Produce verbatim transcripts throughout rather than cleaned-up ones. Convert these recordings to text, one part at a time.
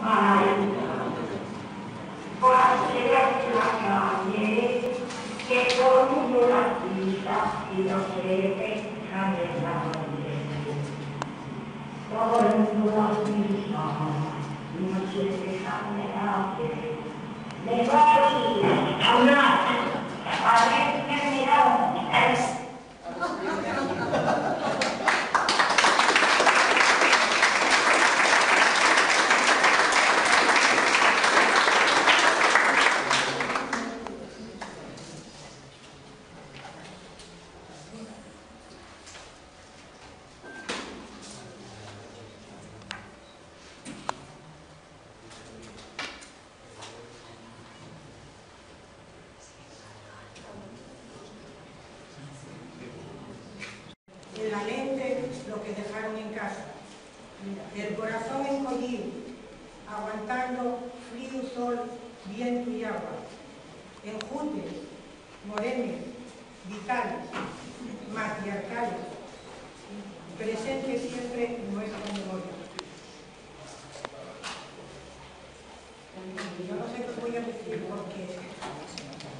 Ai, pasea en la calle, que todo el mundo la pisa y no se deja de la mujer. Todo el mundo la pisa y no se deja de la mujer. Me voy a una, a ver, me mira. En la mente lo que dejaron en casa. El corazón encoyíu, aguantando fríu, sol, vientu y agua. Enjutes, morenes, vitales, matriarcales, presentes siempre en nuestra memoria. Yo no sé qué voy a decir porque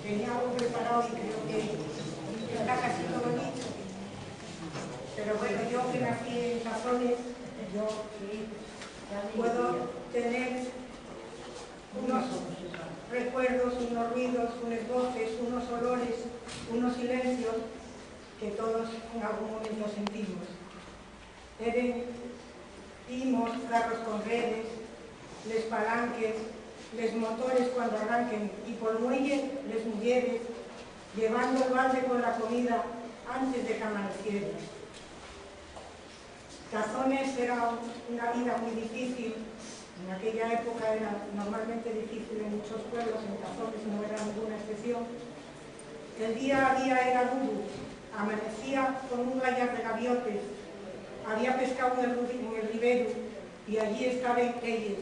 tenía algo preparado y creo que está casi todo dicho. Pero bueno, yo que nací en Tazones, yo puedo tener unos recuerdos, unos ruidos, unes voces, unos olores, unos silencios que todos en algún momento sentimos. Eren imos, carros con redes, les palanques, les motores cuando arranquen y pol muelle les muyeres llevando el balde con la comida antes de que amaneciera. Tazones era una vida muy difícil, en aquella época era normalmente difícil en muchos pueblos, en Tazones no era ninguna excepción. El día a día era duru, amanecía con un gallar de gaviotes, había pescao en el ru-, en el riberu, y allí estaben elles,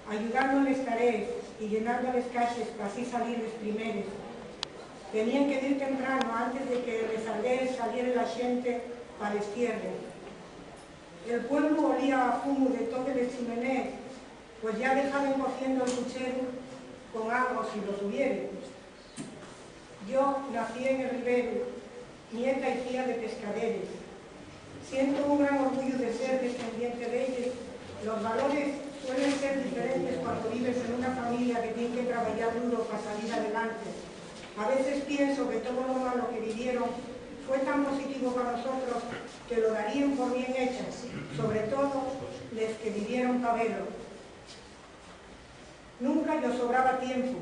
ayudando en les tarees y llenando les caxes pa así salir les primeres. Teníen que dir temprano, antes de que les aldees saliere la xente pa les tierres. El pueblu olía a fumu de todes les chimenees, pues ya dejaben cociendo el pucheru con algo, si lo tuvieren. Yo nací en el riberu, nieta y fía de pescaderes. Siento un gran orgullo de ser descendiente d'elles. Los valores suelen ser diferentes cuando vives en una familia que tien que trabayar duro pa salir adelante. A veces pienso que todo lo malo que vivieron fue tan positivo pa nosotros que lo daríen por bien hecho, sobre todo les que vivieron pa velo. Nunca-yos sobraba tiempu.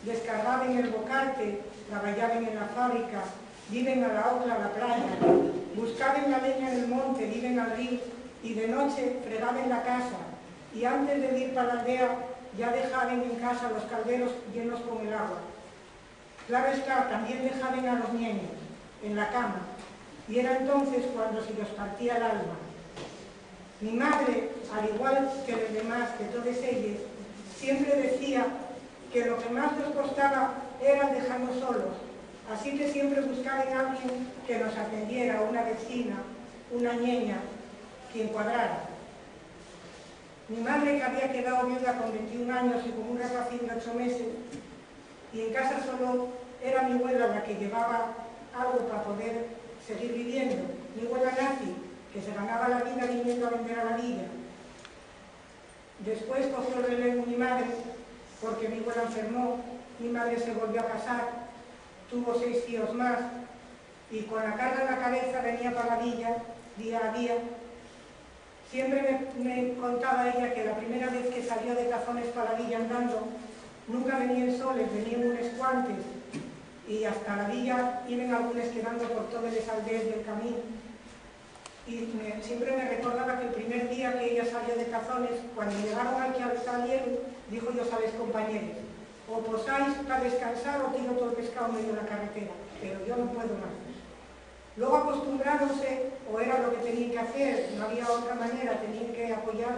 Descargaben el bocarte, trabayaben en la fábrica, diben a la ocla a la playa, buscaben la leña nel monte, diben al ríu, y de noche fregaben la casa, y antes de dir pa l'aldea ya dejaben en casa los calderos llenos con el agua. Claro está, tamién dejaben a los nieños en la cama, y era entonces cuando se-yos partía l'alma. Mi madre, al igual que les demás, que todes elles, siempre decía que lo que más nos costaba era dejarnos solos, así que siempre buscaben alguien que nos atendiera, una vecina, una nieña, quien cuadrara. Mi madre, que había quedao viuda con ventiún años y con un rapacín d'ocho meses, y en casa solo era mi güela la que llevaba algo pa poder seguir viviendo, mi güela Nati, que se ganaba la vida viniendo a vender a la villa. Después cogió el relevu mi madre, porque mi güela enfermó, mi madre se volvió a casar, tuvo seis fíos más, y con la carga en la cabeza venía pa la villa día a día. Siempre me, me contaba ella que la primera vez que salió de Tazones pa la villa andando, nunca veníen soles, veníen unes cuantes, y hasta la villa iben algunes quedando por todes les aldees del camín. Y me, siempre me recordaba que el primer día que ella salió de Tazones, cuando llegaron al que salieron, dijo-yos a les compañeres: "O posáis pa descansar o tiro tol pescao medio la carretera, pero yo no puedo más". Luego acostumbráronse, o era lo que teníen que hacer, no había otra manera, teníen que apoyar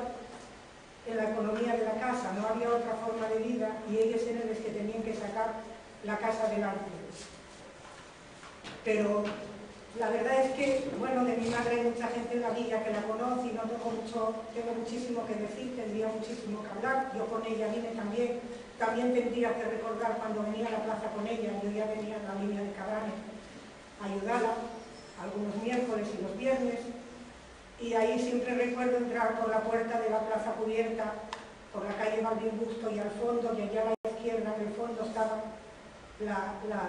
en la economía de la casa, no había otra forma de vida, y elles eran les que teníen que sacar la casa adelante. Pero La verdad es que, bueno, de mi madre hay mucha gente en la villa que la conoce y no tengo mucho, tengo muchísimo que decir, tendría muchísimo que hablar. Yo con ella vine también, también tendría que recordar cuando venía a la plaza con ella, yo ya venía en la línea de Cabrane a ayudarla algunos miércoles y los viernes, y ahí siempre recuerdo entrar por la puerta de la plaza cubierta, por la calle Balbín Busto y al fondo, y allá a la izquierda en el fondo estaba la, la,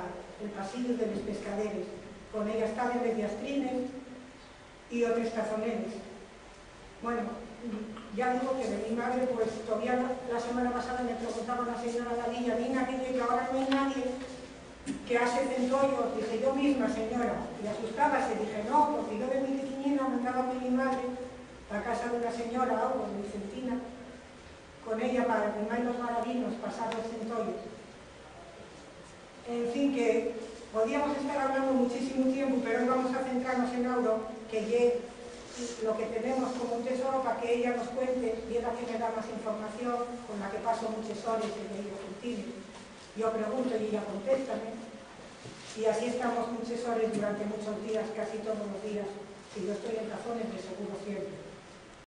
el pasillo de los pescaderes. Con ella estaba en mediastrines y otros tazoneres. Bueno, ya digo que de mi madre, pues todavía la, la semana pasada me preguntaba una señora de la villa, "Nina, dile que ahora no hay nadie que hace centollos". Dije, "Yo misma, señora". Y asustábase, dije, "No, porque yo de muy pequeñina mandaba con mi madre a casa de una señora, algo, Vicentina, con ella para animar los barabinos, pasar los centollos". En fin, que podíamos estar hablando muchísimo tiempo, pero hoy vamos a centrarnos en Auro, que ye lo que tenemos como un tesoro para que ella nos cuente, y es la que me da más información, con la que paso muchos horas en ella, Curtini. Yo pregunto y ella contéstame. Y así estamos muchos horas durante muchos días, casi todos los días, si yo estoy en tazones, de seguro siempre.